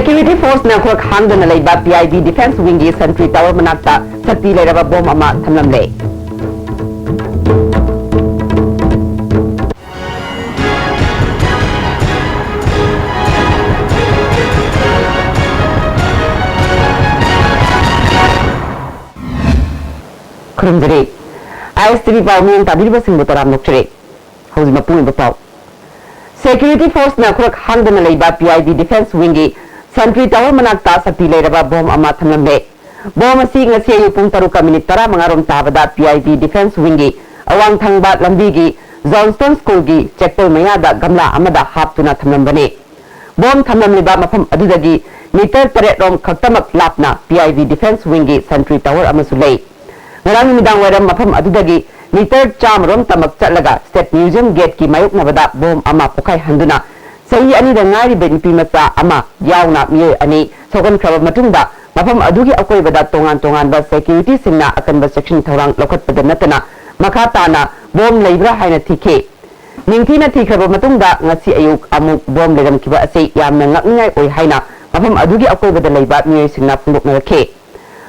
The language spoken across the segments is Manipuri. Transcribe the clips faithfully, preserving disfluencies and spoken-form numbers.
Security Force ꯅ ꯈꯨꯔꯛ ꯍꯥꯡꯗꯅ ꯂꯩꯕ P I B Defence Wing ꯒꯤ Sentry Tower ꯃꯅꯥꯛꯇ ꯁꯛꯇꯤ ꯂꯩꯔꯕ ꯕꯣꯝ ꯑꯃ ꯊꯝꯂꯝꯂꯦ꯫ ꯈꯨꯔꯨꯝꯖꯔꯤ꯫ I S T V ꯄꯥꯎ ꯃꯤꯠꯌꯦꯡ ꯇꯥꯕꯤꯔꯤꯕꯁꯤꯡꯕꯨ ꯇꯔꯥꯝꯅ ꯑꯣꯛꯆꯔꯤ꯫ ꯍꯧꯖꯤꯛ ꯃꯄꯨꯡ ꯑꯣꯏꯕ ꯄꯥꯎ꯫ Security Force ꯅ ꯈꯨꯔꯛ ꯍꯥꯡꯗꯅ ꯂꯩꯕ P I B Defence Wing ꯒꯤ Sentry Tower ꯃꯅꯥꯛꯇ ꯁꯛꯇꯤ ꯂꯩꯔꯕ ꯕꯣꯝ ꯑꯃ ꯊꯝꯂꯝꯂꯦ꯫ ꯕꯣꯝ ꯑꯁꯤ ꯉꯁꯤ ꯑꯌꯨꯛ ꯄꯨꯡ ꯇꯔꯨꯛꯀ ꯃꯤꯅꯤꯠ ꯇꯔꯥꯃꯉꯥ ꯔꯣꯝ ꯇꯥꯕꯗ P I B Defence Wing ꯒꯤ ꯑꯋꯥꯡ ꯊꯪꯕ ꯂꯝꯕꯤꯒꯤ Johnston School ꯒꯤ ꯆꯦꯛꯄꯜ ꯃꯌꯥꯗ ꯒꯝꯂꯥ ꯑꯃꯗ ꯍꯥꯞꯇꯨꯅ ꯊꯝꯂꯝꯕꯅꯤ꯫ ꯕꯣꯝ ꯊꯝꯂꯝꯂꯤꯕ ꯃꯐꯝ ꯑꯗꯨꯗꯒꯤ ꯃꯤꯇꯔ ꯇꯔꯦꯠ ꯔꯣꯝ ꯈꯛꯇꯃꯛ ꯂꯥꯞꯅ P I B Defence Wing ꯒꯤ Sentry Tower ꯑꯃꯁꯨ ꯂꯩ꯫ ꯉꯔꯥꯡ ꯅꯨꯃꯤꯗꯥꯡ ꯋꯥꯏꯔꯝ ꯃꯐꯝ ꯑꯗꯨꯗꯒꯤ ꯃꯤꯇꯔ ꯆꯥꯝꯃ ꯔꯣꯝ ꯇꯃꯛ ꯆꯠꯂꯒ State Museum gate ꯀꯤ ꯃꯥꯌꯣꯛꯅꯕꯗ ꯕꯣꯝ ꯑꯃ ꯄꯣꯈꯥꯏꯍꯟꯗꯨꯅ ꯆꯍꯤ ꯑꯅꯤꯗ ꯉꯥꯏꯔꯤꯕ ꯅꯨꯄꯤ ꯃꯆꯥ ꯑꯃ ꯌꯥꯎꯅ ꯃꯤꯑꯣꯏ ꯑꯅꯤ ꯁꯣꯛꯍꯟꯈ꯭ꯔꯕ ꯃꯇꯨꯡꯗ, ꯃꯐꯝ ꯑꯗꯨꯒꯤ ꯑꯀꯣꯏꯕꯗ ꯇꯣꯉꯥꯟ ꯇꯣꯉꯥꯟꯕ security ꯁꯤꯡꯅ ꯑꯀꯟꯕ ꯆꯦꯛꯁꯤꯟ ꯊꯧꯔꯥꯡ ꯂꯧꯈꯠꯄꯗ ꯅꯠꯇꯅ ꯃꯈꯥ ꯇꯥꯅ ꯕꯣꯝ ꯂꯩꯕ꯭ꯔꯥ ꯍꯥꯏꯅ ꯊꯤꯈꯤ꯫ ꯅꯤꯡꯊꯤꯅ ꯊꯤꯈ꯭ꯔꯕ ꯃꯇꯨꯡꯗ ꯉꯁꯤ ꯑꯌꯨꯛ ꯑꯃꯨꯛ ꯕꯣꯝ ꯂꯩꯔꯝꯈꯤꯕ ꯑꯁꯤ ꯌꯥꯝꯅ ꯉꯛꯅꯤꯡꯉꯥꯏ ꯑꯣꯏ ꯍꯥꯏꯅ ꯃꯐꯝ ꯑꯗꯨꯒꯤ ꯑꯀꯣꯏꯕꯗ ꯂꯩꯕ ꯃꯤꯑꯣꯏꯁꯤꯡꯅ ꯐꯣꯡꯗꯣꯛꯅꯔꯛꯈꯤ꯫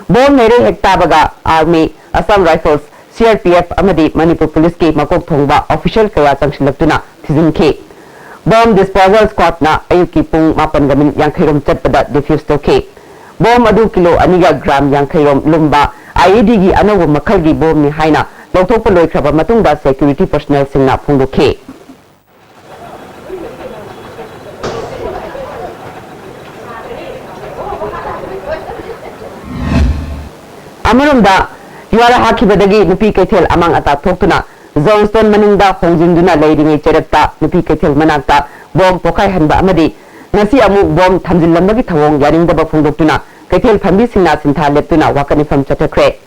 ꯕꯣꯝ ꯂꯩꯔꯦ ꯍꯦꯛ ꯇꯥꯕꯒ Army, Assam Rifles, C R P F ꯑꯃꯗꯤ ꯃꯅꯤꯄꯨꯔ Police ꯀꯤ ꯃꯀꯣꯛ ꯊꯣꯡꯕ official ꯀꯌꯥ ꯆꯪꯁꯤꯜꯂꯛꯇꯨꯅ ꯊꯤꯖꯤꯟꯈꯤ꯫ Bomb Disposal Squad ꯅ ꯑꯌꯨꯛꯀꯤ ꯄꯨꯡ ꯃꯥꯄꯟꯒ ꯃꯤꯅꯤꯠ ꯌꯥꯡꯈꯩ ꯔꯣꯝ ꯆꯠꯄꯗ defuse ꯇꯧꯈꯤ꯫ ꯕꯣꯝ ꯑꯗꯨ ꯀꯤꯂꯣ ꯑꯅꯤꯒ ꯒ꯭ꯔꯥꯝ ꯌꯥꯡꯈꯩ ꯔꯣꯝ ꯂꯨꯝꯕ I E D ꯒꯤ ꯑꯅꯧꯕ ꯃꯈꯜꯒꯤ ꯕꯣꯝꯅꯤ ꯍꯥꯏꯅ ꯂꯧꯊꯣꯛꯄ ꯂꯣꯏꯈ꯭ꯔꯕ ꯃꯇꯨꯡꯗ security personnel ꯁꯤꯡꯅ ꯐꯣꯡꯗꯣꯛꯈꯤ꯫ ꯑꯃꯔꯣꯝꯗ, ꯌꯨꯍꯥꯔ ꯍꯥꯈꯤꯕꯗꯒꯤ ꯅꯨꯄꯤ ꯀꯩꯊꯦꯜ ꯑꯃꯥꯡ ꯑꯇꯥ ꯊꯣꯛꯇꯨꯅ Johnston ꯃꯅꯤꯡꯗ ꯍꯣꯡꯖꯤꯟꯗꯨꯅ ꯂꯩꯔꯤꯉꯩ ꯆꯩꯔꯛꯇ ꯅꯨꯄꯤ ꯀꯩꯊꯦꯜ ꯃꯅꯥꯛꯇ ꯕꯣꯝ ꯄꯣꯈꯥꯏꯍꯟꯕ ꯑꯃꯗꯤ ꯉꯁꯤ ꯑꯃꯨꯛ ꯕꯣꯝ ꯊꯝꯖꯤꯜꯂꯝꯕꯒꯤ ꯊꯧꯑꯣꯡ ꯌꯥꯅꯤꯡꯗꯕ ꯐꯣꯡꯗꯣꯛꯇꯨꯅ ꯀꯩꯊꯦꯜ ꯐꯝꯕꯤꯁꯤꯡꯅ ꯁꯤꯟꯊꯥ ꯂꯦꯞꯇꯨꯅ ꯋꯥꯀꯠ ꯃꯤꯐꯝ ꯆꯠꯊꯈ꯭ꯔꯦ꯫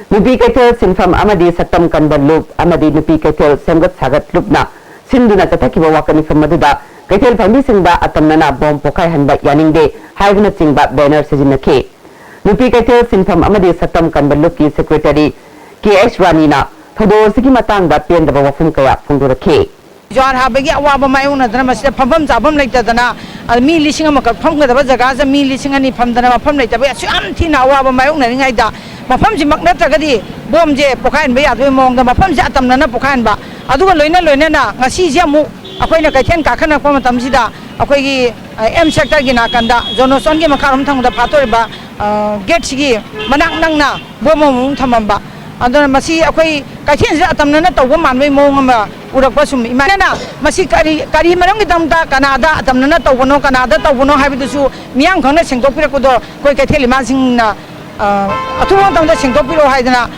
ꯅꯨꯄꯤ ꯀꯩꯊꯦꯜ ꯁꯤꯟꯐꯝ ꯑꯃꯗꯤ ꯁꯛꯇꯝ ꯀꯟꯕ ꯂꯨꯞ ꯑꯃꯗꯤ ꯅꯨꯄꯤ ꯀꯩꯊꯦꯜ ꯁꯦꯝꯒꯠ ꯁꯥꯒꯠ ꯂꯨꯞꯅ ꯁꯤꯟꯗꯨꯅ ꯆꯠꯊꯈꯤꯕ ꯋꯥꯀꯠ ꯃꯤꯐꯝ ꯑꯗꯨꯗ ꯀꯩꯊꯦꯜ ꯐꯝꯕꯤꯁꯤꯡꯗ ꯑꯇꯝꯅꯅ ꯕꯣꯝ ꯄꯣꯈꯥꯏꯍꯟꯕ ꯌꯥꯅꯤꯡꯗꯦ ꯍꯥꯏꯕꯅꯆꯤꯡꯕ banner ꯁꯤꯖꯤꯟꯅꯈꯤ꯫ ꯅꯨꯄꯤ ꯀꯩꯊꯦꯜ ꯁꯤꯟꯐꯝ ꯑꯃꯗꯤ ꯁꯛꯇꯝ ꯀꯟꯕ ꯂꯨꯞꯀꯤ secretary K H ꯔꯥꯅꯤꯅ ꯊꯧꯗꯣꯛ ꯑꯁꯤꯒꯤ ꯃꯇꯥꯡꯗ ꯄꯦꯟꯗꯕ ꯋꯥꯐꯝ ꯀꯌꯥ ꯐꯣꯡꯗꯣꯔꯛꯈꯤ꯫ ꯖꯨꯍꯥꯔ ꯍꯥꯕꯒꯤ ꯑꯋꯥꯕ ꯃꯥꯌꯣꯛꯅꯗꯅ ꯃꯁꯤꯗ ꯐꯝꯐꯝ ꯆꯥꯐꯝ ꯂꯩꯇꯗꯅ ꯑꯗ ꯃꯤ ꯂꯤꯁꯤꯡ ꯑꯃꯈꯛ ꯐꯝꯒꯗꯕ ꯖꯒꯥꯁꯤꯗ ꯃꯤ ꯂꯤꯁꯤꯡ ꯑꯅꯤ ꯐꯝꯗꯅ ꯃꯐꯝ ꯂꯩꯇꯕ ꯑꯁꯨꯛ ꯌꯥꯝ ꯊꯤꯅ ꯑꯋꯥꯕ ꯃꯥꯌꯣꯛꯅꯔꯤꯉꯩꯗ, ꯃꯐꯝꯁꯤꯃꯛ ꯅꯠꯇ꯭ꯔꯒꯗꯤ ꯕꯣꯝꯁꯦ ꯄꯣꯈꯥꯏꯍꯟꯕ ꯌꯥꯗꯕꯒꯤ ꯃꯑꯣꯡꯗ ꯃꯐꯝꯁꯦ ꯑꯇꯝꯅꯅ ꯄꯣꯈꯥꯏꯍꯟꯕ꯫ ꯑꯗꯨꯒ ꯂꯣꯏꯅ ꯂꯣꯏꯅꯅ ꯉꯁꯤꯁꯦ ꯑꯃꯨꯛ ꯑꯩꯈꯣꯏꯅ ꯀꯩꯊꯦꯜ ꯀꯥꯈꯠꯂꯛꯄ ꯃꯇꯝꯁꯤꯗ ꯑꯩꯈꯣꯏꯒꯤ, ꯑ, ꯑꯦꯝ ꯁꯦꯛꯇꯔꯒꯤ ꯅꯥꯀꯟꯗ ꯖꯣꯟ ꯅꯣꯁꯣꯟꯒꯤ ꯃꯈꯥꯔꯣꯝ ꯊꯪꯕꯗ ꯐꯥꯠꯇꯣꯔꯤꯕ, ꯑ, ꯒꯦꯠꯁꯤꯒꯤ ꯃꯅꯥꯛ ꯅꯛꯅ ꯕꯣꯝ ꯑꯃꯃꯨꯛ ꯊꯝꯃꯝꯕ꯫ ꯑꯗꯨꯅ ꯃꯁꯤ ꯑꯩꯈꯣꯏ ꯀꯩꯊꯦꯜꯁꯤꯗ ꯑꯇꯝꯅꯅ ꯇꯧꯕ ꯃꯥꯟꯕꯒꯤ ꯃꯑꯣꯡ ꯑꯃ ꯎꯔꯛꯄ ꯁꯨꯝ ꯏꯃꯥꯟꯅꯅ ꯃꯁꯤ ꯀꯔꯤ, ꯀꯔꯤ ꯃꯔꯝꯒꯤꯗꯃꯛꯇ ꯀꯅꯥꯗ ꯑꯇꯝꯅꯅ ꯇꯧꯕꯅꯣ, ꯀꯅꯥꯗ ꯇꯧꯕꯅꯣ ꯍꯥꯏꯕꯗꯨꯁꯨ ꯃꯤꯌꯥꯝ ꯈꯪꯅ ꯁꯦꯡꯗꯣꯛꯄꯤꯔꯛꯄꯗꯣ ꯑꯩꯈꯣꯏ ꯀꯩꯊꯦꯜ ꯏꯃꯥꯁꯤꯡꯅ, ꯑ, ꯑꯊꯨꯕ ꯃꯇꯝꯗ ꯁꯦꯡꯗꯣꯛꯄꯤꯔꯛꯑꯣ ꯍꯥꯏꯗꯅ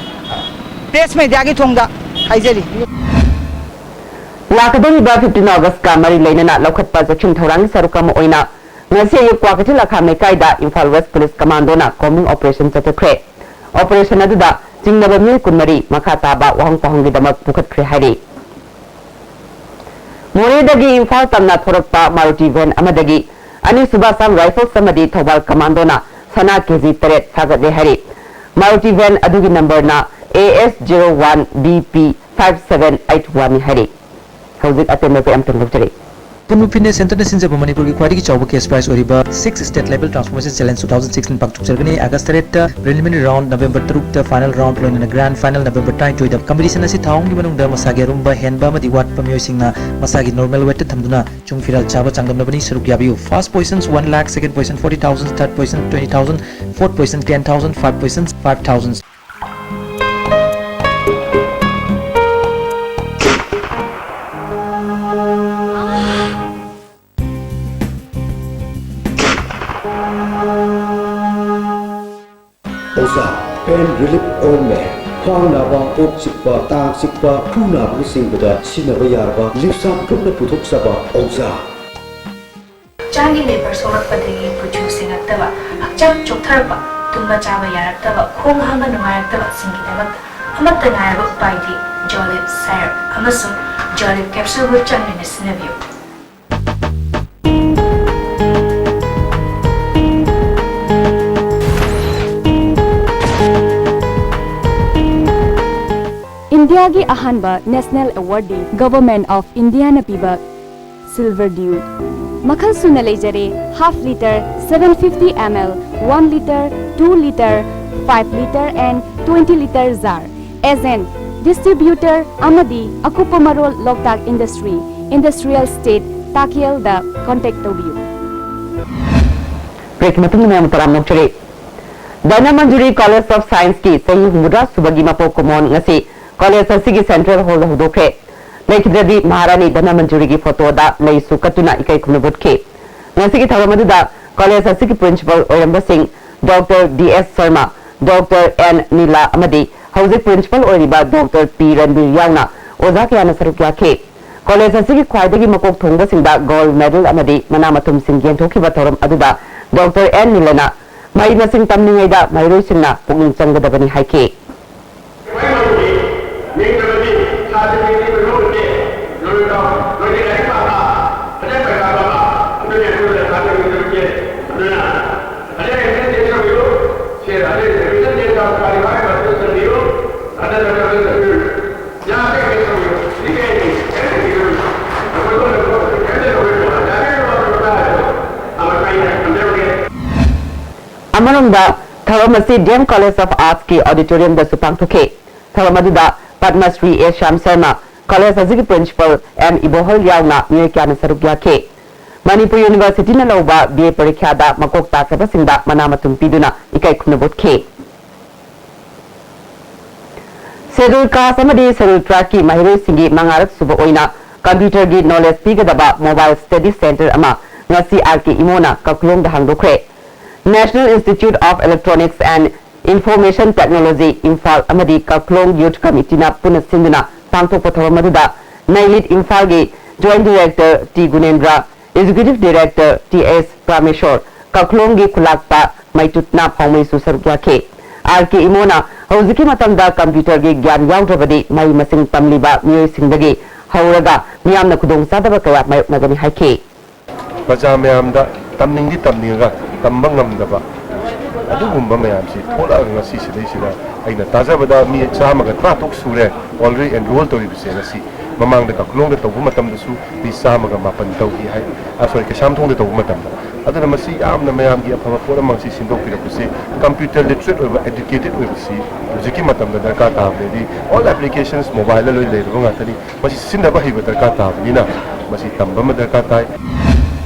ꯄ꯭ꯔꯦꯁ ꯃꯦꯗꯤꯌꯥꯒꯤ ꯊꯣꯡꯗ ꯍꯥꯏꯖꯔꯤ꯫ ꯂꯥꯛꯀꯗꯧꯔꯤꯕ fifteen August ꯀ ꯃꯔꯤ ꯂꯩꯅꯅ ꯂꯧꯈꯠꯄ ꯆꯦꯛꯁꯤꯟ ꯊꯧꯔꯥꯡꯒꯤ ꯁꯔꯨꯛ ꯑꯃ ꯑꯣꯏꯅ ꯉꯁꯤ ꯑꯌꯨꯛ ꯀ꯭ꯋꯥꯀꯩꯊꯦꯜ ꯑꯈꯥꯝ ꯂꯩꯀꯥꯏꯗ ꯏꯝꯐꯥꯜ ꯋꯦꯁ ꯄꯨꯂꯤꯁ ꯀꯃꯥꯟꯗꯣꯅ ꯀꯣꯝꯕꯤꯡ ꯑꯣꯄꯔꯦꯁꯟ ꯆꯠꯊꯈ꯭ꯔꯦ꯫ ꯑꯣꯄꯔꯦꯁꯟ ꯑꯗꯨꯗ ꯆꯤꯡꯅꯕ ꯃꯤꯑꯣꯏ ꯀꯨꯟꯃꯔꯤ ꯃꯈꯥ ꯇꯥꯕ ꯋꯥꯍꯪ ꯄꯥꯎꯍꯪꯒꯤꯗꯃꯛ ꯄꯨꯈꯠꯈ꯭ꯔꯦ ꯍꯥꯏꯔꯤ꯫ ꯃꯣꯔꯦꯗꯒꯤ ꯏꯝꯐꯥꯜ ꯇꯝꯅ ꯊꯣꯔꯛꯄ ꯃꯥꯔꯨꯇꯤ ꯚꯦꯟ ꯑꯃꯗꯒꯤ ꯑꯅꯤꯁꯨꯕ ꯑꯁꯥꯝ ꯔꯥꯏꯐꯜꯁ ꯑꯃꯗꯤ ꯊꯧꯕꯥꯜ ꯀꯃꯥꯟꯗꯣꯅ ꯁꯅꯥ ꯀꯦꯖꯤ ꯇꯔꯦꯠ ꯐꯥꯒꯠꯂꯦ ꯍꯥꯏꯔꯤ꯫ ꯃꯥꯔꯨꯇꯤ ꯚꯦꯟ ꯑꯗꯨꯒꯤ ꯅꯝꯕꯔꯅ A S zero one B P five seven eight one ꯅꯤ ꯍꯥꯏꯔꯤ꯫ ꯍꯧꯖꯤꯛ ꯑꯇꯦꯟꯕ ꯄꯦ ꯑꯃꯇꯪ ꯂꯧꯖꯔꯤ꯫ ꯄꯨꯟꯕ ꯐꯤꯠꯅꯦꯁ ꯁꯦꯟꯇꯔꯅ ꯁꯤꯟꯖꯕ ꯃꯅꯤꯄꯨꯔꯒꯤ ꯈ꯭ꯋꯥꯏꯗꯒꯤ ꯆꯥꯎꯕ ꯀꯦꯁ ꯄ꯭ꯔꯥꯏꯖ ꯑꯣꯏꯔꯤꯕ Six State Level Transformation Challenge two thousand sixteen ꯄꯥꯡꯊꯣꯛꯆꯔꯒꯅꯤ꯫ ꯑꯥꯒꯁ ꯇꯔꯦꯠꯇ ꯄ꯭ꯔꯤꯂꯤꯃꯤꯅꯔꯤ ꯔꯥꯎꯟꯗ, ꯅꯕꯦꯝꯕꯔ ꯇꯔꯨꯛꯇ ꯐꯥꯏꯅꯦꯜ ꯔꯥꯎꯟꯗ, ꯂꯣꯏꯅꯅ ꯒ꯭ꯔꯥꯟꯗ ꯐꯥꯏꯅꯦꯜ ꯅꯕꯦꯝꯕꯔ ꯇꯔꯥꯅꯤꯊꯣꯏꯗ꯫ ꯀꯝꯄꯤꯇꯤꯁꯟ ꯑꯁꯤ ꯊꯥ ꯑꯍꯨꯝꯒꯤ ꯃꯅꯨꯡꯗ ꯃꯁꯥꯒꯤ ꯑꯔꯨꯝꯕ, ꯍꯦꯟꯕ ꯑꯃꯗꯤ ꯋꯥꯠꯄ ꯃꯤꯑꯣꯏꯁꯤꯡꯅ ꯃꯁꯥꯒꯤ ꯅꯣꯔꯃꯦꯜ ꯋꯦꯠꯇ ꯊꯝꯗꯨꯅ ꯆꯨꯡ ꯐꯤꯔꯥꯜ ꯆꯥꯕ ꯆꯥꯡꯗꯝꯅꯕꯅꯤ꯫ ꯁꯔꯨꯛ ꯌꯥꯕꯤꯌꯨ꯫ First position one lakh, second position forty thousand, third position twenty thousand, fourth position ten thousand, five position five thousand꯫ ꯑꯣꯖꯥ, pain relief ointment, ꯈ꯭ꯋꯥꯡ ꯅꯥꯕ, ꯀꯣꯛ ꯆꯤꯛꯄ, ꯇꯥꯡ ꯆꯤꯛꯄ, ꯈꯨ ꯅꯥꯕꯅꯆꯤꯡꯕꯗ ꯁꯤꯖꯤꯟꯅꯕ ꯌꯥꯔꯕ ꯂꯤꯞꯁꯥꯞ ꯒ꯭ꯔꯨꯞꯅ ꯄꯨꯊꯣꯛꯆꯕ ꯑꯣꯖꯥ꯫ ꯍꯛꯆꯥꯡꯒꯤ ꯂꯦꯕꯔ ꯁꯣꯛꯂꯛꯄꯗꯒꯤ ꯀꯨꯆꯨ ꯁꯦꯡꯉꯛꯇꯕ, ꯍꯛꯆꯥꯡ ꯆꯣꯛꯊꯔꯛꯄ, ꯇꯨꯝꯕ ꯆꯥꯕ ꯌꯥꯔꯛꯇꯕ, ꯈꯣꯡ ꯍꯥꯝꯕ ꯅꯨꯡꯉꯥꯏꯔꯛꯇꯕꯁꯤꯡꯒꯤꯗꯃꯛꯇ ꯑꯃꯠꯇ ꯉꯥꯏꯔꯕ ꯎꯄꯥꯏꯗꯤ ꯖꯣꯂꯤꯞ ꯁꯥꯏꯔꯞ ꯑꯃꯁꯨꯡ ꯖꯣꯂꯤꯞ ꯀꯦꯞꯁꯨꯜꯕꯨ ꯆꯥꯡ ꯅꯥꯏꯅ ꯁꯤꯖꯤꯟꯅꯕꯤꯌꯨ꯫ ꯏꯟꯗꯤꯌꯥꯒꯤ ꯑꯍꯥꯟꯕ ꯅꯦꯁꯅꯦꯜ ꯑꯦꯋꯥꯔꯗꯤ ꯒꯚꯔꯟꯃꯦꯟꯠ ꯑꯣꯐ ꯏꯟꯗꯤꯌꯥꯅ ꯄꯤꯕ ꯁꯤꯜꯚꯔ ꯗ꯭ꯌꯨ꯫ ꯃꯈꯜ ꯁꯨꯅ ꯂꯩꯖꯔꯦ, half litre, seven fifty ml, one litre, two litre, five litre and twenty litre jar. Agent, distributor ꯑꯃꯗꯤ ꯑꯀꯨꯞꯄ ꯃꯔꯣꯜ ꯂꯣꯛꯇꯥꯛ ꯏꯟꯗꯁꯇ꯭ꯔꯤ, ꯏꯟꯗꯁꯇ꯭ꯔꯤꯌꯦꯜ ꯁ꯭ꯇꯦꯠ, ꯇꯥꯀꯦꯜꯗ ꯀꯣꯟꯇꯦꯛ ꯇꯧꯕꯤꯌꯨ꯫ ꯕ꯭ꯔꯦꯛꯀꯤ ꯃꯇꯨꯡꯗ ꯃꯌꯥꯝ ꯇꯔꯥꯝꯅ ꯑꯣꯛꯆꯔꯤ꯫ ꯙꯅꯃꯟꯖꯨꯔꯤ ꯀꯣꯂꯦꯖ ꯑꯣꯐ ꯁꯥꯏꯟꯁꯀꯤ ꯆꯍꯤ ꯍꯨꯝꯐꯨꯇꯔꯥ ꯁꯨꯕꯒꯤ ꯃꯄꯣꯛ ꯀꯨꯝꯑꯣꯟ ꯉꯁꯤ ꯀꯣꯂꯦꯖ ꯑꯁꯤꯒꯤ ꯁꯦꯟꯇ꯭ꯔꯦꯜ ꯍꯣꯜꯗ ꯍꯧꯗꯣꯛꯈ꯭ꯔꯦ꯫ ꯂꯩꯈꯤꯗ꯭ꯔꯗꯤ ꯃꯍꯥꯔꯥꯅꯤ ꯙꯅꯃꯟꯖꯨꯔꯤꯒꯤ ꯐꯣꯇꯣꯗ ꯂꯩꯁꯨ ꯀꯠꯇꯨꯅ ꯏꯀꯥꯏ ꯈꯨꯝꯅꯕ ꯎꯠꯈꯤ꯫ ꯉꯁꯤꯒꯤ ꯊꯧꯔꯝ ꯑꯗꯨꯗ ꯀꯣꯂꯦꯖ ꯑꯁꯤꯒꯤ ꯄ꯭ꯔꯤꯟꯁꯤꯄꯜ ꯑꯣꯏꯔꯝꯕꯁꯤꯡ doctor D S Sharma, doctor N Nila ꯑꯃꯗꯤ ꯍꯧꯖꯤꯛ ꯄ꯭ꯔꯤꯟꯁꯤꯄꯜ ꯑꯣꯏꯔꯤꯕ ꯗꯣꯛꯇꯔ ꯄꯤ ꯔꯟꯕꯤꯔ ꯌꯥꯎꯅ ꯑꯣꯖꯥ ꯀꯌꯥꯅ ꯁꯔꯨꯛ ꯌꯥꯈꯤ꯫ ꯀꯣꯂꯦꯖ ꯑꯁꯤꯒꯤ ꯈ꯭ꯋꯥꯏꯗꯒꯤ ꯃꯀꯣꯛ ꯊꯣꯡꯕꯁꯤꯡꯗ ꯒꯣꯜꯗ ꯃꯦꯗꯜ ꯑꯃꯗꯤ ꯃꯅꯥ ꯃꯊꯨꯝꯁꯤꯡ ꯌꯦꯟꯊꯣꯛꯈꯤꯕ ꯊꯧꯔꯝ ꯑꯗꯨꯗ ꯗꯣꯛꯇꯔ ꯑꯦꯟ ꯅꯤꯂꯅ ꯃꯍꯩ ꯃꯁꯤꯡ ꯇꯝꯂꯤꯉꯩꯗ ꯃꯍꯩꯔꯣꯏꯁꯤꯡꯅ ꯄꯨꯛꯅꯤꯡ ꯆꯪꯒꯗꯕꯅꯤ ꯍꯥꯏꯈꯤ꯫ ꯑꯃꯔꯣꯝꯗ, ꯊꯧꯔꯝ ꯑꯁꯤ ꯗꯤ ꯑꯦꯝ ꯀꯣꯂꯦꯖ ꯑꯣꯐ ꯑꯥꯔꯠꯁꯀꯤ ꯑꯣꯗꯤꯇꯣꯔꯤꯌꯝꯗꯁꯨ ꯄꯥꯡꯊꯣꯛꯈꯤ꯫ ꯊꯧꯔꯝ ꯑꯗꯨꯗ ꯄꯗꯃ ꯁ꯭ꯔꯤ ꯑꯦ ꯁ꯭ꯌꯥꯝ ꯁꯔꯃ, ꯀꯣꯂꯦꯖ ꯑꯁꯤꯒꯤ ꯄ꯭ꯔꯤꯟꯁꯤꯄꯜ ꯑꯦꯟ ꯏꯕꯣꯍꯜ ꯌꯥꯎꯅ ꯃꯤꯑꯣꯏ ꯀꯌꯥꯅ ꯁꯔꯨꯛ ꯌꯥꯈꯤ꯫ ꯃꯅꯤꯄꯨꯔ ꯌꯨꯅꯤꯚꯔꯁꯤꯇꯤꯅ ꯂꯧꯕ ꯕꯤ ꯑꯦ ꯄꯔꯤꯈ꯭ꯌꯥꯗ ꯃꯀꯣꯛ ꯇꯥꯈ꯭ꯔꯕꯁꯤꯡꯗ ꯃꯅꯥ ꯃꯊꯨꯝ ꯄꯤꯗꯨꯅ ꯏꯀꯥꯏ ꯈꯨꯝꯅꯕ ꯎꯠꯈꯤ꯫ ꯁꯦꯗꯨꯜ ꯀꯥꯁ ꯑꯃꯗꯤ ꯁꯦꯗꯨꯜ ꯇ꯭ꯔꯥꯏꯕꯀꯤ ꯃꯍꯩꯔꯣꯏꯁꯤꯡꯒꯤ ꯃꯉꯥꯔꯛ ꯁꯨꯕ ꯑꯣꯏꯅ ꯀꯝꯄ꯭ꯌꯨꯇꯔꯒꯤ ꯅꯣꯂꯦꯖ ꯄꯤꯒꯗꯕ ꯃꯣꯕꯥꯏꯜ ꯁ꯭ꯇꯗꯤ ꯁꯦꯟꯇꯔ ꯑꯃ ꯉꯁꯤ ꯑꯥꯔ ꯀꯦ ꯏꯃꯣꯅ ꯀꯥꯀꯂꯣꯡꯗ ꯍꯥꯡꯗꯣꯛꯈ꯭ꯔꯦ꯫ National Institute of Electronics and Information Technology, Imphal ꯑꯃꯗꯤ ꯀꯥꯀꯂꯣꯡ ꯌꯨꯊ ꯀꯃꯤꯇꯤꯅ ꯄꯨꯟꯅ ꯁꯤꯟꯗꯨꯅ ꯄꯥꯡꯊꯣꯛꯄ ꯊꯧꯔꯝ ꯑꯗꯨꯗ ꯅꯩꯂꯤꯠ ꯏꯝꯐꯥꯜꯒꯤ joint director T Gunendra, executive director T S Pramesor, ꯀꯥꯀꯂꯣꯡꯒꯤ ꯈꯨꯂꯥꯛꯄ ꯃꯩꯇꯨꯠꯅ ꯐꯥꯎꯃꯩꯁꯨ ꯁꯔꯨꯛ ꯌꯥꯈꯤ꯫ ꯑꯥꯔ ꯀꯦ ꯏꯃꯣꯅ ꯍꯧꯖꯤꯛꯀꯤ ꯃꯇꯝꯗ ꯀꯝꯄ꯭ꯌꯨꯇꯔꯒꯤ ꯒ꯭ꯌꯥꯟ ꯌꯥꯎꯗ꯭ꯔꯕꯗꯤ ꯃꯍꯩ ꯃꯁꯤꯡ ꯇꯝꯂꯤꯕ ꯃꯤꯑꯣꯏꯁꯤꯡꯗꯒꯤ ꯍꯧꯔꯒ ꯃꯤꯌꯥꯝꯅ ꯈꯨꯗꯣꯡꯆꯥꯗꯕ ꯀꯌꯥ ꯃꯥꯌꯣꯛꯅꯒꯅꯤ ꯍꯥꯏꯈꯤ꯫ ꯄ꯭ꯔꯖꯥ ꯃꯌꯥꯝꯗ ꯇꯝꯅꯤꯡꯗꯤ ꯇꯝꯅꯤꯡꯉꯒ ꯇꯝꯕ ꯉꯝꯗꯕ ꯑꯗꯨꯒꯨꯝꯕ ꯃꯌꯥꯝꯁꯤ ꯊꯣꯛꯂꯛꯑꯒ ꯉꯁꯤ ꯁꯤꯗꯩꯁꯤꯗ ꯑꯩꯅ ꯇꯥꯖꯕꯗ ꯃꯤ ꯆꯥꯝꯃꯒ ꯇꯔꯥꯇꯔꯨꯛ ꯁꯨꯔꯦ already enroll ꯇꯧꯔꯤꯕꯁꯦ ꯉꯁꯤ꯫ ꯃꯃꯥꯡꯗ ꯀꯥꯈꯨꯂꯣꯡꯗ ꯇꯧꯕ ꯃꯇꯝꯗꯁꯨ ꯃꯤ ꯆꯥꯝꯃꯒ ꯃꯥꯄꯟ ꯇꯧꯈꯤ ꯍꯥꯏ, ꯑ, ꯁꯣꯔꯤ, ꯀꯩꯁꯥꯝꯊꯣꯡꯗ ꯇꯧꯕ ꯃꯇꯝꯗ꯫ ꯑꯗꯨꯅ ꯃꯁꯤ ꯌꯥꯝꯅ ꯃꯌꯥꯝꯒꯤ ꯑꯐꯕ ꯄꯣꯠ ꯑꯃ ꯁꯤ ꯁꯤꯟꯗꯣꯛꯄꯤꯔꯛꯄꯁꯦ꯫ Computer literate ꯑꯣꯏꯕ, educated ꯑꯣꯏꯕꯁꯤ ꯍꯧꯖꯤꯛꯀꯤ ꯃꯇꯝꯗ ꯗꯔꯀꯥꯔ ꯇꯥꯕꯅꯤ꯫ ꯍꯥꯏꯗꯤ, all applications mobile ꯂꯣꯏ ꯂꯩꯔꯕ ꯉꯥꯛꯇꯅꯤ꯫ ꯃꯁꯤ ꯁꯤꯖꯤꯟꯅꯕ ꯍꯩꯕ ꯗꯔꯀꯥꯔ ꯇꯥꯕꯅꯤꯅ ꯃꯁꯤ ꯇꯝꯕ ꯑꯃ ꯗꯔꯀꯥꯔ ꯇꯥꯏ꯫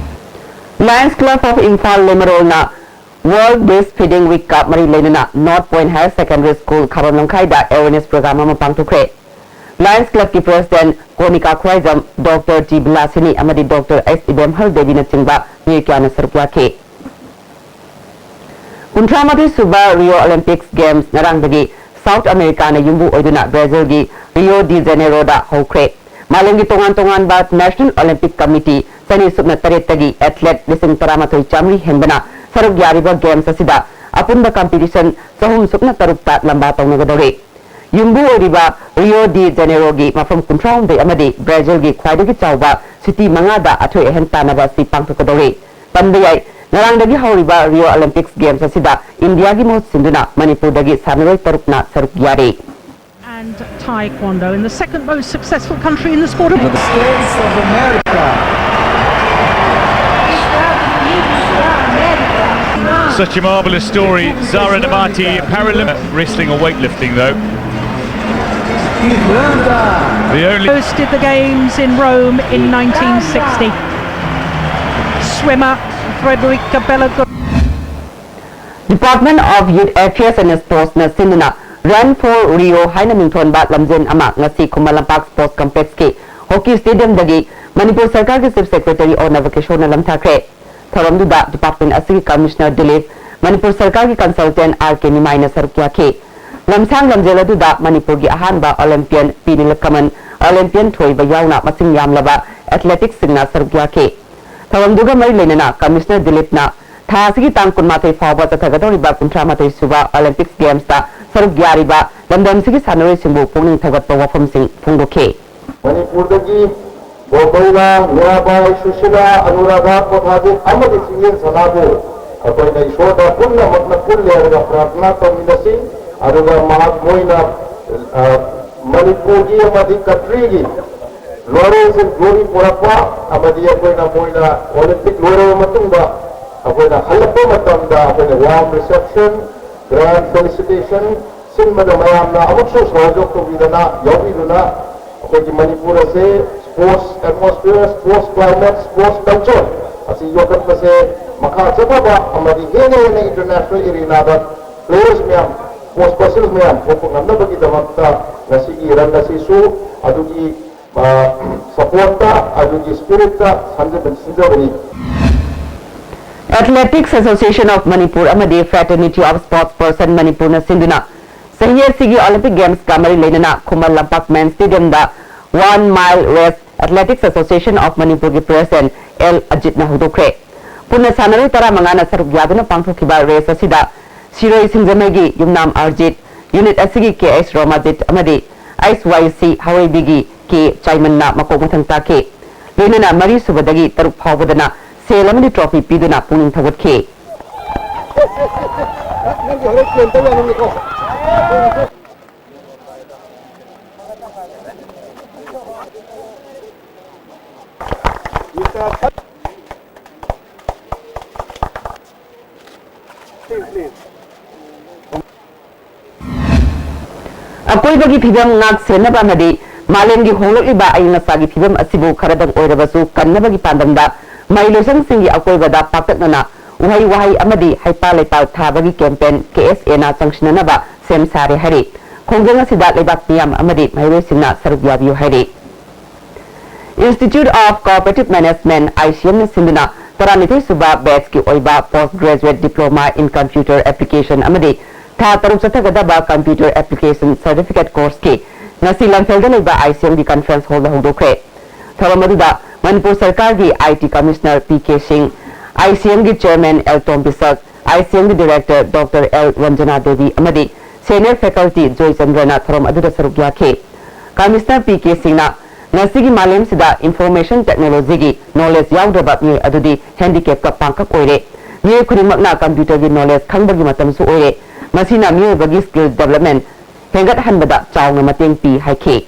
Lions Club of Imphal ꯂꯩꯃꯔꯣꯜꯅ World Breastfeeding Week ꯀ ꯃꯔꯤ ꯂꯩꯅꯅ North Point Higher Secondary School ꯈꯥꯕꯝ ꯂꯝꯈꯥꯏꯗ awareness program ꯑꯃ ꯄꯥꯡꯊꯣꯛꯈ꯭ꯔꯦ꯫ Lions Club ꯀꯤ President ꯀꯣꯅꯤꯀꯥ ꯈ꯭ꯋꯥꯏꯖꯝ, Doctor ꯇꯤ ꯕꯤꯂꯥꯁꯤꯅꯤ ꯑꯃꯗꯤ Doctor ꯑꯦꯁ ꯏꯕꯦꯝꯍꯜ ꯗꯦꯕꯤꯅꯆꯤꯡꯕ ꯃꯤꯑꯣꯏ ꯀꯌꯥꯅ ꯁꯔꯨꯛ ꯌꯥꯈꯤ꯫ ꯀꯨꯟꯊ꯭ꯔꯥ ꯃꯥꯊꯣꯏ ꯁꯨꯕ Rio Olympics Games ꯉꯔꯥꯡꯗꯒꯤ South America ꯅ ꯌꯨꯝꯕꯨ ꯑꯣꯏꯗꯨꯅ Brazil ꯒꯤ Rio de Janeiro ꯗ ꯍꯧꯈ꯭ꯔꯦ꯫ ꯃꯥꯂꯦꯝꯒꯤ ꯇꯣꯉꯥꯟ ꯇꯣꯉꯥꯟꯕ National Olympic Committee ꯆꯅꯤ ꯁꯨꯞꯅ ꯇꯔꯦꯠꯇꯒꯤ athlete ꯂꯤꯁꯤꯡ ꯇꯔꯥꯃꯥꯊꯣꯏ ꯆꯥꯃꯔꯤ ꯍꯦꯟꯕꯅ ꯁꯔꯨꯛ ꯌꯥꯔꯤꯕ Games ꯑꯁꯤꯗ ꯑꯄꯨꯟꯕ competition ꯆꯍꯨꯝ ꯁꯨꯞꯅ ꯇꯔꯨꯛꯇ ꯂꯝꯕꯥ ꯇꯧꯅꯒꯗꯧꯔꯤ꯫ ꯌꯨꯝꯕꯨ ꯑꯣꯏꯔꯤꯕ Rio de Janeiro ꯒꯤ ꯃꯐꯝ ꯀꯨꯟꯊ꯭ꯔꯥ ꯍꯨꯝꯗꯣꯏ ꯑꯃꯗꯤ Brazil ꯒꯤ ꯈ꯭ꯋꯥꯏꯗꯒꯤ ꯆꯥꯎꯕ city ꯃꯉꯥꯗ ꯑꯊꯣꯏ ꯑꯍꯦꯟ ꯇꯥꯟꯅꯕ ꯑꯁꯤ ꯄꯥꯡꯊꯣꯛꯀꯗꯧꯔꯤ꯫ ꯄꯟꯕ ꯌꯥꯏ, ꯉꯔꯥꯡꯗꯒꯤ ꯍꯧꯔꯤꯕ Rio Olympics Games ꯑꯁꯤꯗ ꯏꯟꯗꯤꯌꯥꯒꯤ ꯃꯍꯨꯠ ꯁꯤꯟꯗꯨꯅ ꯃꯅꯤꯄꯨꯔꯗꯒꯤ ꯁꯥꯟꯅꯔꯣꯏ ꯇꯔꯨꯛꯅ ꯁꯔꯨꯛ ꯌꯥꯔꯤ꯫ And Taekwondo in the second most successful country in the sport of The States of America. Such a marvellous story. Zara Namati, Paralympic wrestling or weightlifting though. Irlanda. The only hosted the games in Rome in nineteen sixty. Swimmer Frederica Bella Department of Youth Affairs and Sports ꯅ ꯁꯤꯟꯗꯨꯅ Run for Rio ꯍꯥꯏꯅ ꯃꯤꯡꯊꯣꯟꯕ ꯂꯝꯖꯦꯟ ꯑꯃ ꯉꯁꯤ ꯈꯨꯃꯟ ꯂꯝꯄꯥꯛ Sports Complex ꯀꯤ Hockey Stadium ꯗꯒꯤ ꯃꯅꯤꯄꯨꯔ ꯁꯔꯀꯥꯔꯒꯤ Chief Secretary ꯑꯣ ꯅꯕꯀꯤꯁꯣꯔꯅ ꯂꯝꯊꯥꯈ꯭ꯔꯦ꯫ ꯊꯧꯔꯝꯗꯨꯗ department ꯑꯁꯤꯒꯤ Commissioner ꯗꯤꯂꯤꯞ, ꯃꯅꯤꯄꯨꯔ ꯁꯔꯀꯥꯔꯒꯤ consultant ꯑꯥꯔ ꯀꯦ ꯅꯤꯃꯥꯏꯅ ꯁꯔꯨꯛ ꯌꯥꯈꯤ꯫ ꯂꯝꯁꯥꯡ ꯂꯝꯖꯦꯜ ꯑꯗꯨꯗ ꯃꯅꯤꯄꯨꯔꯒꯤ ꯑꯍꯥꯟꯕ Olympian ꯄꯤ ꯅꯤꯂꯀꯃꯟ, Olympian ꯊꯣꯏꯕ ꯌꯥꯎꯅ ꯃꯁꯤꯡ ꯌꯥꯝꯂꯕ athletics ꯁꯤꯡꯅ ꯁꯔꯨꯛ ꯌꯥꯈꯤ꯫ ꯊꯧꯔꯝꯗꯨꯒ ꯃꯔꯤ ꯂꯩꯅꯅ Commissioner ꯗꯤꯂꯤꯞꯅ ꯊꯥ ꯑꯁꯤꯒꯤ ꯇꯥꯡ ꯀꯨꯟꯃꯥꯊꯣꯏ ꯐꯥꯎꯕ ꯆꯠꯊꯒꯗꯧꯔꯤꯕ ꯀꯨꯟꯊ꯭ꯔꯥ ꯃꯥꯊꯣꯏ ꯁꯨꯕ Olympics Games ꯇ ꯁꯔꯨꯛ ꯌꯥꯔꯤꯕ ꯂꯝꯗꯝꯁꯤꯒꯤ ꯁꯥꯟꯅꯔꯣꯏꯁꯤꯡꯕꯨ ꯄꯨꯛꯅꯤꯡ ꯊꯧꯒꯠꯄ ꯋꯥꯐꯝꯁꯤꯡ ꯐꯣꯡꯗꯣꯛꯈꯤ꯫ ꯃꯅꯤꯄꯨꯔꯗꯒꯤ ꯕꯣꯝꯕꯩꯅ, ꯃꯤꯔꯥꯕꯥꯏ, ꯁꯨꯁꯤꯂꯥ, ꯑꯅꯨꯔꯥꯙꯥ, ꯀꯣꯊꯥꯖꯤꯠ ꯑꯃꯗꯤ ꯆꯤꯡꯂꯦꯟ ꯁꯅꯥꯕꯨ ꯑꯩꯈꯣꯏꯅ ꯏꯁꯣꯔꯗ ꯄꯨꯝꯅꯃꯛꯅ ꯄꯨꯜꯂꯦ ꯍꯥꯏꯔꯒ ꯄ꯭ꯔꯥꯔꯊꯅꯥ ꯇꯧꯃꯤꯟꯅꯁꯤ꯫ ꯑꯗꯨꯒ ꯃꯍꯥꯛ, ꯃꯣꯏꯅ, ꯑ, ꯃꯅꯤꯄꯨꯔꯒꯤ ꯑꯃꯗꯤ country ꯒꯤ Laurels and glory ꯄꯨꯔꯛꯄ ꯑꯃꯗꯤ ꯑꯩꯈꯣꯏꯅ ꯃꯣꯏꯅ Olympic ꯂꯣꯏꯔꯕ ꯃꯇꯨꯡꯗ ꯑꯩꯈꯣꯏꯅ ꯍꯜꯂꯛꯄ ꯃꯇꯝꯗ ꯑꯩꯈꯣꯏꯅ warm reception, grand felicitation ꯁꯤꯟꯕꯗ ꯃꯌꯥꯝꯅ ꯑꯃꯨꯛꯁꯨ ꯁꯍꯖꯣꯛ ꯇꯧꯕꯤꯗꯅ ꯌꯥꯎꯕꯤꯗꯨꯅ ꯑꯩꯈꯣꯏꯒꯤ ꯃꯅꯤꯄꯨꯔ ꯑꯁꯦ sports atmosphere, sports climate, sports culture ꯑꯁꯤ ꯌꯣꯛꯈꯠꯄꯁꯦ ꯃꯈꯥ ꯆꯠꯊꯕ ꯑꯃꯗꯤ ꯍꯦꯟꯅ ꯍꯦꯟꯅ international arenaꯗ players ꯃꯌꯥꯝ, sports persons ꯃꯌꯥꯝ ꯊꯣꯛꯄ ꯉꯝꯅꯕꯒꯤꯗꯃꯛꯇ ꯉꯁꯤꯒꯤ run ꯑꯁꯤꯁꯨ ꯑꯗꯨꯒꯤ supportꯇ, ꯑꯗꯨꯒꯤ spiritꯇ ꯁꯤꯟꯖꯕꯅꯤ꯫ Athletics Association of Manipur ꯑꯃꯗꯤ Fraternity of Sports Person ꯃꯅꯤꯄꯨꯔꯅ ꯁꯤꯟꯗꯨꯅ ꯆꯍꯤ ꯑꯁꯤꯒꯤ Olympic Gamesꯀ ꯃꯔꯤ ꯂꯩꯅꯅ Khuman Lampak Men's Stadiumꯗ one mile race Athletics Association of ꯃꯅꯤꯄꯨꯔꯒꯤ President ꯑꯦꯜ ꯑꯖꯤꯠꯅ ꯍꯧꯗꯣꯛꯈ꯭ꯔꯦ꯫ ꯄꯨꯟꯅ ꯁꯥꯟꯅꯔꯣꯏ ꯇꯔꯥꯃꯉꯥꯅ ꯁꯔꯨꯛ ꯌꯥꯗꯨꯅ ꯄꯥꯡꯊꯣꯛꯈꯤꯕ race ꯑꯁꯤꯗ ꯁꯤꯔꯣꯏ ꯁꯤꯡꯖꯃꯩꯒꯤ ꯌꯨꯝꯅꯥꯝ ꯑꯔꯖꯤꯠ, unit ꯑꯁꯤꯒꯤ ꯀꯦ ꯑꯩꯆ ꯔꯣꯃꯥꯖꯤꯠ ꯑꯃꯗꯤ ꯑꯩꯆ ꯋꯥꯏ ꯁꯤ ꯍꯋꯩꯕꯤꯒꯤ ꯀꯦ ꯆꯥꯏꯃꯟꯅ ꯃꯀꯣꯛ ꯃꯊꯪ ꯇꯥꯈꯤ꯫ ꯂꯣꯏꯅꯅ ꯃꯔꯤ ꯁꯨꯕꯗꯒꯤ ꯇꯔꯨꯛ ꯐꯥꯎꯕꯗꯅ ꯁꯦꯜ ꯑꯃꯗꯤ trophy ꯄꯤꯗꯨꯅ ꯄꯨꯛꯅꯤꯡ ꯊꯧꯒꯠꯈꯤ꯫ ꯑꯀꯣꯏꯕꯒꯤ ꯐꯤꯕꯝ ꯉꯥꯛ ꯁꯦꯟꯅꯕ ꯑꯃꯗꯤ ꯃꯥꯂꯦꯝꯒꯤ ꯍꯣꯡꯂꯛꯂꯤꯕ ꯑꯏꯪ ꯑꯁꯥꯒꯤ ꯐꯤꯕꯝ ꯑꯁꯤꯕꯨ ꯈꯔꯗꯪ ꯑꯣꯏꯔꯕꯁꯨ ꯀꯟꯅꯕꯒꯤ ꯄꯥꯟꯗꯝꯗ ꯃꯍꯩꯂꯣꯏꯁꯪꯁꯤꯡꯒꯤ ꯑꯀꯣꯏꯕꯗ ꯄꯥꯛꯇꯛꯅꯅ ꯎꯍꯩ ꯋꯥꯍꯩ ꯑꯃꯗꯤ ꯍꯩꯄꯥꯜ ꯂꯩꯄꯥꯜ ꯊꯥꯕꯒꯤ campaign ꯀꯦ ꯑꯦꯁ ꯑꯦꯅ ꯆꯪꯁꯤꯟꯅꯅꯕ ꯁꯦꯝ ꯁꯥꯔꯦ ꯍꯥꯏꯔꯤ꯫ ꯈꯣꯡꯖꯪ ꯑꯁꯤꯗ ꯂꯩꯕꯥꯛ ꯃꯤꯌꯥꯝ ꯑꯃꯗꯤ ꯃꯍꯩꯔꯣꯏꯁꯤꯡꯅ ꯁꯔꯨꯛ ꯌꯥꯕꯤꯌꯨ ꯍꯥꯏꯔꯤ꯫ Institute of Cooperative Management, I C M ꯅ ꯁꯤꯟꯗꯨꯅ ꯇꯔꯥꯅꯤꯊꯣꯏ ꯁꯨꯕ batchꯀꯤ ꯑꯣꯏꯕ Post Graduate Diploma in Computer Application ꯑꯃꯗꯤ ꯊꯥ ꯇꯔꯨꯛ ꯆꯠꯊꯒꯗꯕ Computer Application Certificate Courseꯀꯤ ꯉꯁꯤ ꯂꯝꯐꯦꯜꯗ ꯂꯩꯕ I C M ꯒꯤ conference hallꯗ ꯍꯧꯗꯣꯛꯈ꯭ꯔꯦ꯫ ꯊꯧꯔꯝ ꯑꯗꯨꯗ ꯃꯅꯤꯄꯨꯔ ꯁꯔꯀꯥꯔꯒꯤ I T Commissioner P K ꯁꯤꯡ, I C M ꯒꯤ Chairman L Tombisak, I C M ꯒꯤ Director doctor L Ranjana Devi ꯑꯃꯗꯤ Senior Faculty ꯖꯣꯏꯆꯟꯗ꯭ꯔꯅ ꯊꯧꯔꯝ ꯑꯗꯨꯗ ꯁꯔꯨꯛ ꯌꯥꯈꯤ꯫ Commissioner ꯄꯤ ꯀꯦ ꯁꯤꯡꯅ ꯉꯁꯤꯒꯤ ꯃꯥꯂꯦꯝꯁꯤꯗ information technologyꯒꯤ knowledge ꯌꯥꯎꯗ꯭ꯔꯕ ꯃꯤꯑꯣꯏ ꯑꯗꯨꯗꯤ handicapꯀ ꯄꯥꯡꯈꯛ ꯑꯣꯏꯔꯦ꯫ ꯃꯤꯑꯣꯏ ꯈꯨꯗꯤꯡꯃꯛꯅ computerꯒꯤ knowledge ꯈꯪꯕꯒꯤ ꯃꯇꯝꯁꯨ ꯑꯣꯏꯔꯦ꯫ ꯃꯁꯤꯅ ꯃꯤꯑꯣꯏꯕꯒꯤ skill development ꯍꯦꯟꯒꯠꯍꯟꯕꯗ ꯆꯥꯎꯅ ꯃꯇꯦꯡ ꯄꯤ ꯍꯥꯏꯈꯤ꯫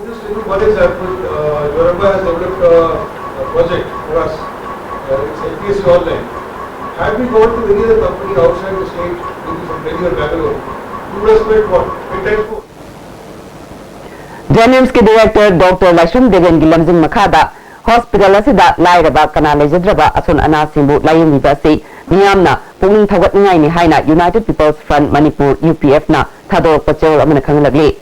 This little college I put, uh, Yoraba has developed a, a project for us. Uh, it's N P S C online. Have we gone to any other company outside the state, maybe from Delhi or Bangalore, to respect what? Ten times more. JNIMSꯀꯤ director Doctor ꯂꯥꯏꯁ꯭ꯔꯝ ꯗꯦꯕꯦꯟꯒꯤ ꯂꯝꯖꯤꯡ ꯃꯈꯥꯗ hospital ꯑꯁꯤꯗ ꯂꯥꯏꯔꯕ ꯀꯅꯥ ꯂꯩꯖꯗ꯭ꯔꯕ ꯑꯁꯣꯟ ꯑꯅꯥꯁꯤꯡꯕꯨ ꯂꯥꯌꯦꯡꯕꯤꯕ ꯑꯁꯤ ꯃꯤꯌꯥꯝꯅ ꯄꯨꯛꯅꯤꯡ ꯊꯧꯒꯠꯅꯤꯡꯉꯥꯏꯅꯤ ꯍꯥꯏꯅ United People's Front Manipur, UPFꯅ ꯊꯥꯗꯣꯔꯛꯄ ꯆꯦꯔꯣꯜ ꯑꯃꯅ ꯈꯪꯍꯜꯂꯛꯂꯤ꯫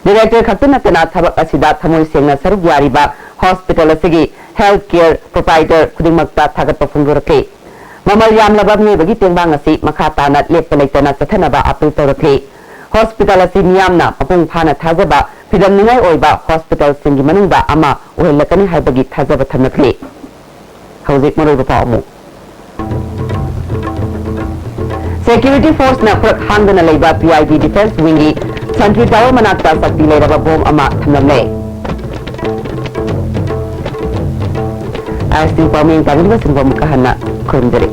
Director ꯈꯛꯇ ꯅꯠꯇꯅ ꯊꯕꯛ ꯑꯁꯤꯗ ꯊꯃꯣꯏ ꯁꯦꯡꯅ ꯁꯔꯨꯛ ꯌꯥꯔꯤꯕ hospital ꯑꯁꯤꯒꯤ health care provider ꯈꯨꯗꯤꯡꯃꯛꯇ ꯊꯥꯒꯠꯄ ꯐꯣꯡꯗꯣꯔꯛꯂꯤ꯫ ꯃꯃꯜ ꯌꯥꯝꯂꯕ ꯃꯤꯑꯣꯏꯕꯒꯤ ꯇꯦꯡꯕꯥꯡ ꯑꯁꯤ ꯃꯈꯥ ꯇꯥꯅ ꯂꯦꯞꯄ ꯂꯩꯇꯅ ꯆꯠꯊꯅꯕ appeal ꯇꯧꯔꯛꯂꯤ꯫ Hospital ꯑꯁꯤ ꯃꯤꯌꯥꯝꯅ ꯃꯄꯨꯡ ꯐꯥꯅ ꯊꯥꯖꯕ, ꯐꯤꯗꯝꯅꯤꯡꯉꯥꯏ ꯑꯣꯏꯕ hospitalꯁꯤꯡꯒꯤ ꯃꯅꯨꯡꯗ ꯑꯃ ꯑꯣꯏꯍꯜꯂꯛꯀꯅꯤ ꯍꯥꯏꯕꯒꯤ ꯊꯥꯖꯕ ꯊꯝꯂꯛꯂꯤ꯫ ꯍꯧꯖꯤꯛ ꯃꯔꯨꯑꯣꯏꯕ ꯄꯥꯎ ꯑꯃꯨꯛ꯫ Security forceꯅ ꯈꯨꯔꯛ ꯍꯥꯡꯗꯅ ꯂꯩꯕ PIB defence wingꯒꯤ sentry tower ꯃꯅꯥꯛꯇ ꯁꯛꯇꯤ ꯂꯩꯔꯕ bomb ꯑꯃ ꯊꯝꯂꯝꯂꯦ꯫ IST ꯄꯥꯎꯃꯤ ꯇꯥꯕꯤꯔꯤꯕꯁꯤꯡꯕꯨ ꯑꯃꯨꯛꯀ ꯍꯟꯅ ꯈꯨꯔꯨꯝꯖꯔꯤ꯫